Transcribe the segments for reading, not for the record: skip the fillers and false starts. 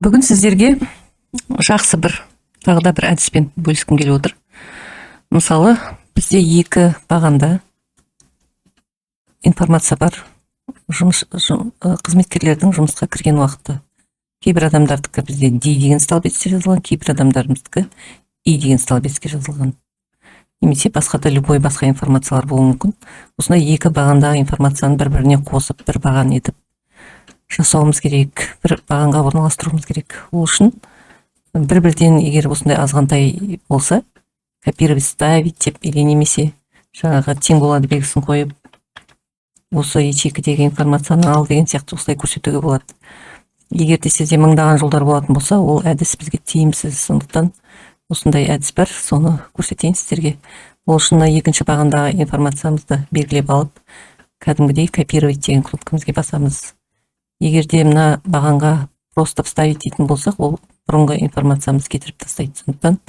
Бүгін сіздерге жақсы бір, тағы да бір әдіспен бөліскім келіп отыр. Мысалы, бізде екі бағанда информация бар. Жұмыс қызметкерлердің жұмысқа кірген уақыты. Кейбір адамдардікі бізде D деген столбецте жазылған, кейбір адамдарымыздікі И деген столбецке жазылған. Немесе басқа да любой басқа информациялар болуы мүмкін. Осындай екі бағандағы информацияны бір біріне қосып, бір баған етіп жасауымыз керек, бір бағанға орналастыруымыз керек. Ол үшін бір бірден, егер осындай азғантай болса, «копировать, вставить» деп или немесе жаңағы тең болады белгісін қойып, осы ячейкадегі информацияны ал деген сияқты, осылай көрсетуге болады. Егер де сізде мыңдаған жолдар болатын болса, ол әдіс бізге тиімсіз. Сондықтан осындай әдіс бар, соны көрсетейін сіздерге. Ол үшін мына екінші бағандағы информациямызды белгілеп алып, кәдімгідей «копировать» деген кнопкамызге басамыз. Егер де мына бағанға «просто вставить» дейтін болсақ, ол бұрынғы информациямызды кетіріп тастайды. Сондықтан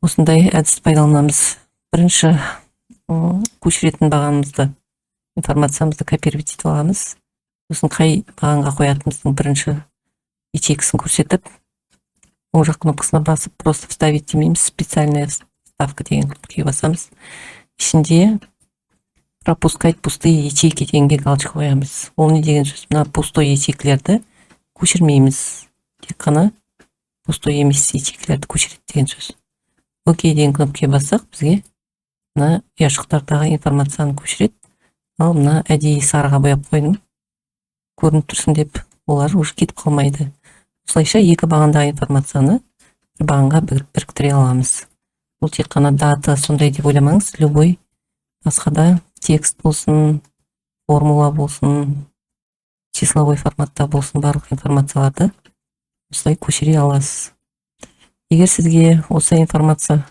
осындай әдіс пайдаланамыз. Бірінші көшіретін бағанымызды, информациямызды копировать етіп аламыз. Сосын қай бағанға қоятынымыздың бірінші ячейкасын көрсетіп, оң жақ кнопкасына басып, «просто вставить» демейміз, «специальная вставка» деген кнопкаға басамыз. Ішінде «пропускать пустые ячейки» дегенге галочка қоямыз. Ол не деген сөз? Мына пустой ячейкалерді көшірмейміз, тек қана пустой емес ячейкалерді көшіреді деген сөз. «Окей» деген кнопкаға бассақ, бізге мына ұяшықтардағы информацияны көшіреді. Ал мына әдейі сарыға бояп қойдым, көрініп тұрсын деп, олар уже кетіп қалмайды. Осылайша екі бағандағы информацияны бір бағанға біріктіре аламыз. Бұл тек қана дата сондай деп ойламаңыз, любой басқа да текст болсын, формула болсын, числовой форматта болсын, барлық информацияларды осылай көшіре аласыз. Егер сізге осы информация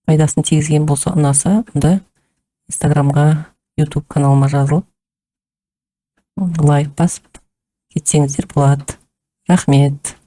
пайдасын тигізген болса, ұнаса, онда Инстаграмға, Ютуб каналыма жазылып, лайк басып кетсеңіздер болады. Рахмет.